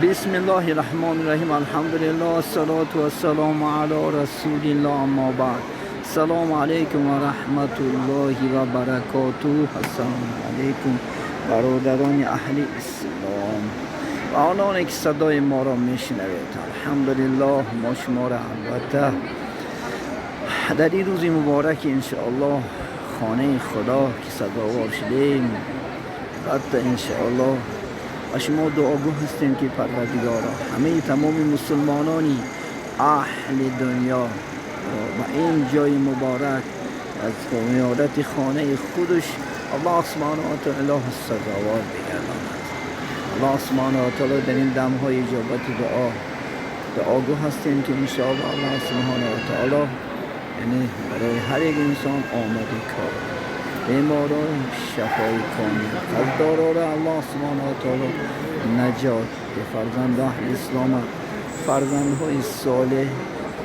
بسم الله الرحمن الرحیم. الحمد لله، الصلاة والسلام علی رسول الله، اما بعد. السلام علیکم و رحمت الله و برکاته. السلام علیکم برادران اهل اسلام و آنانی که صدای ما را میشنوید. الحمدلله، ما شما را البته در این روز مبارک انشاءالله خانه خدا که سزاوار شدیم، حتی انشاءالله و شما دعاگو هستیم که پروردگارا همه تمام مسلمانانی اهل دنیا را به این جای مبارک از زیارت خانه خودش الله سبحانه و تعالی سزاوار بگرداند. الله سبحانه و تعالی در این دمهای اجابت دعا دعاگو هستیم که انشاءالله الله سبحانه و تعالی یعنی برای هر یک انسان آمده کار، بیماران شفای کامل، قرضدارا را الله سبحانه و تعالی نجات، به فرزند اهل اسلام فرزندهای صالح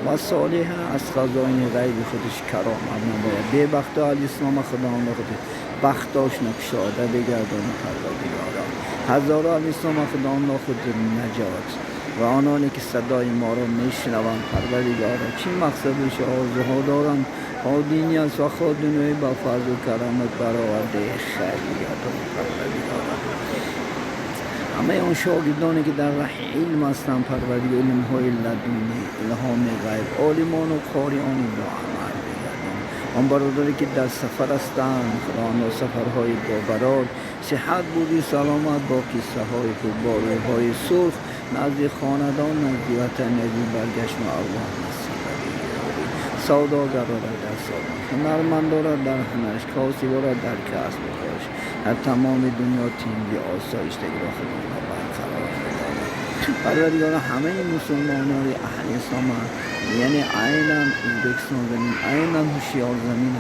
و صالح از خزاین غیب خودش کرامت نماید. بی بخت اهل اسلام خداوند خودش بختاش نکشاده بگردانه. پروردگارا، هزار اهل اسلام خداوند خود نجات و آنانی که صدای ما را میشنوند، پروردگارا، چی مقصدش آرزوها دارند، خواه دینی است و خواه دنیایی، با فضل و کرامت برآورده خیر بگردان. پروردگارا، همه آن شاگردانی که در ره علم هستند، پروردگار، علم های لدنی، الهام غیب، عالمان و قاریان با عمل بگردان. آن برادری که در سفر هستند، خداوند سفرهای با برار، صحت بودی سلامت، با کیسه های پر های سرخ نزد خاندان، نزد وطن عزیز برگشت و الله نصیب بگیرد. سوداگر را در سودا، هنرمند را در هنرش، کاسب را در کسب و کارش، در تمام دنیا تینگی آسایشتگی را خدا برقرار بدارد. پروردگار، همه مسلمانان اهل اسلام، یعنی عینا ازبکستان زمین، عینا هوشیار زمین،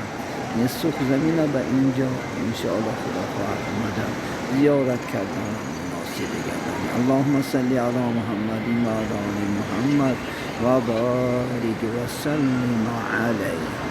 یعنی سرخ زمین، به اینجا انشاءالله خدا خواهد آمده زیارت کردن مناسب گردان. اللهم صل علی محمد و علی آل محمد و بارک و سلم علیه.